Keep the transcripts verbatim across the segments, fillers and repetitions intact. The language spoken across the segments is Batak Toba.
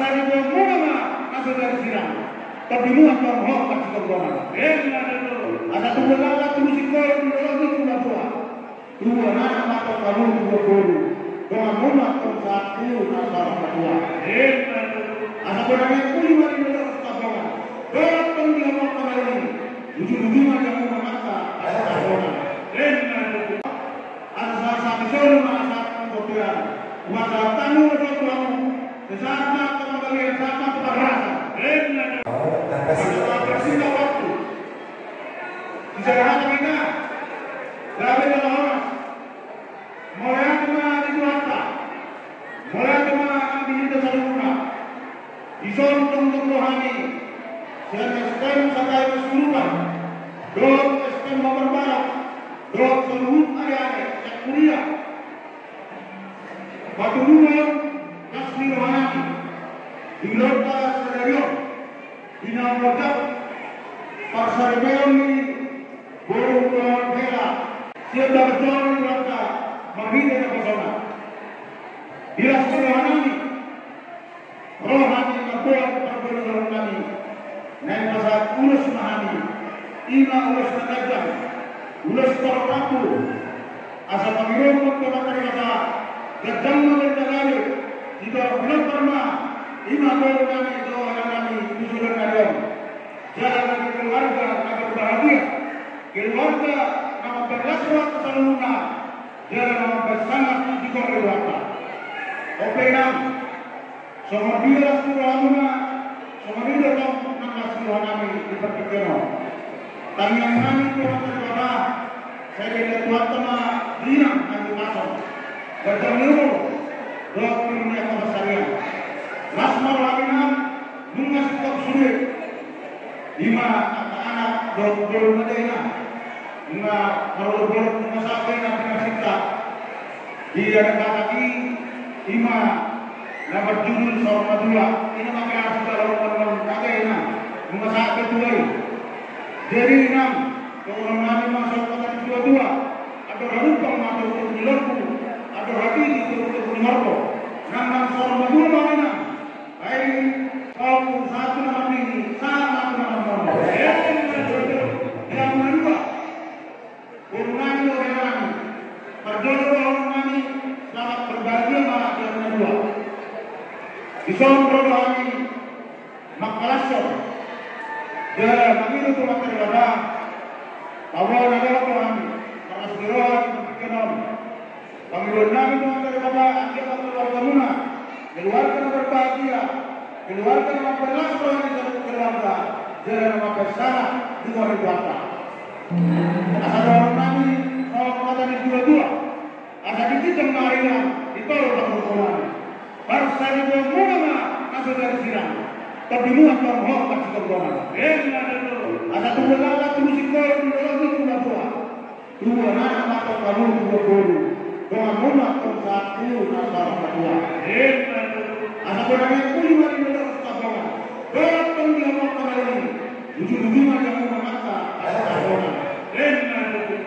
Saripeonmuna ma na so jadi sirang. Tondimuna tong hot na sitonggonan. Asa tubuan lala tubu singkoru di dolok ni tuba tua. Tubuan anak ma tong kamu tubuan boru. Donganmuna tong saat tu na sarang matua. Asa bona ni kuli ma di dolok sitonggonan. Dolok tong di amok kamain. Ujung-ujung ma di amok mamata. Asa tonggonan. Asa sahat-sahat ni solu ma sahat ni kopian. Umat sahat tanu ma sahat tuamu. Sahat ma tu panggabean, sahat ma tu parhorasan. Asa sahat-sahat ni waktu. Sisada hata kita. Gabe dalam horas. Mauliate ma di Tuhanta. Mauliate ma di hita saluhutna. Dison tongtong do hami sian S T M Sakae Sulupan dohot S T M Bambar Barat dohot saluhut aleale sian huria. Patulungon las ni rohanami di ulaonta sadari on di na mangojak parsaripeon ni boru dohot hela sian bagas joro ni Tuhanta marhite naposona. Di las ni rohanami ro hami mamboan parbadiaonnami. Naeng pasahat ulos ma hami. I ma ulos na ganjang, ulos torop rambu. Asa pangidoan ma tu Amanta Debata, ganjang ma bahen na gabe. Sitorop pinompar ma i ma borunami dohot helanami tu sudan na adong. Jala gabe keluarga na berbahagia, keluarga na mambahen las rohanta saluhutna. Jala na mambahen sangap di tonga ni rohanta. Ope inang, songon dia las ni rohamuna, songon i do tong nang las ni rohanami di partingkian on. Tangiangnami tu Amanta Debata, sai dibahen Tuhanta ma di inang na di pason, ganjang ni umur dohot pilu ni angka pansarian. Las ma rohami inang, nunga singkop sude. I ma angka anak dohot boru na dainang. Nunga marolopolop, nunga sahat be na pinasinta di anak Batak i. I ma na marjudul Saur Matua. I na mangke asu dalam on on na dainang. Nunga sahat be tua i. Jadi inang, dohononnami ma songon hata ni situatua: Andor halumpang ma torutoru ni lombu, andor hatiti torutoru ni morto. Nang nang Saur Matua ma inang. Baik, kau satu nama ini, sama nama nama. Yang kedua, borunami dohot helanami, parjolo dohononnami, selamat berbahagia ma di hamu na dua. Dison ro do hami mangkalashon jala mangido tu Amanta Debata, paboa na dapot do hami marlas ni roha di partingkian on. Pangidoannami tu Amanta Debata, anggiat ma keluargamuna keluarga na berbahagia, keluarga na mambahen las roha ni saluhut keluarga, jala na mambahen sangap di tonga ni rohanta. Asa dohononnami songon hata ni situatua: Asa di ginjang na arirang, di toru na porsonami. Parsaripeonmuna ma na so jadi sirang. Tondimuna tong hot na sitonggonan. Asa tubuan lala tubu singkoru di dolok ni tuba tua. Tubuan anak ma tong kamu tubuan boru. Donganmuna tong sahat tu na sarang matua. Asa bona ni kuli ma di dolok sitonggonan. Dolok tong di amok kamain. Ujung-ujung ma di amok mamata. Asa tonggonan.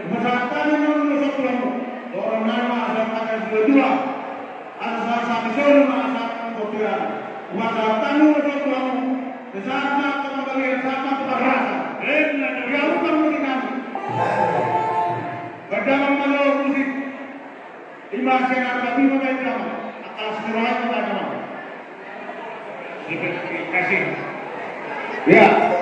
Umat sahat tanu ma sahat tuamu. Dohononnami ma asa angka na dua-dua. Asa sahat-sahat ni solu ma sahat ni kopian. Umat sahat tanu ma sahat tuamu. Sahat ma tu panggabean, sahat ma tu parhorasan. Di alupan ma di nami. Bahen damang ma jo musik. I ma sian Arbabi ma bahen damang. Angka las ni roha i ma bahen damang. Terima kasih. Ya.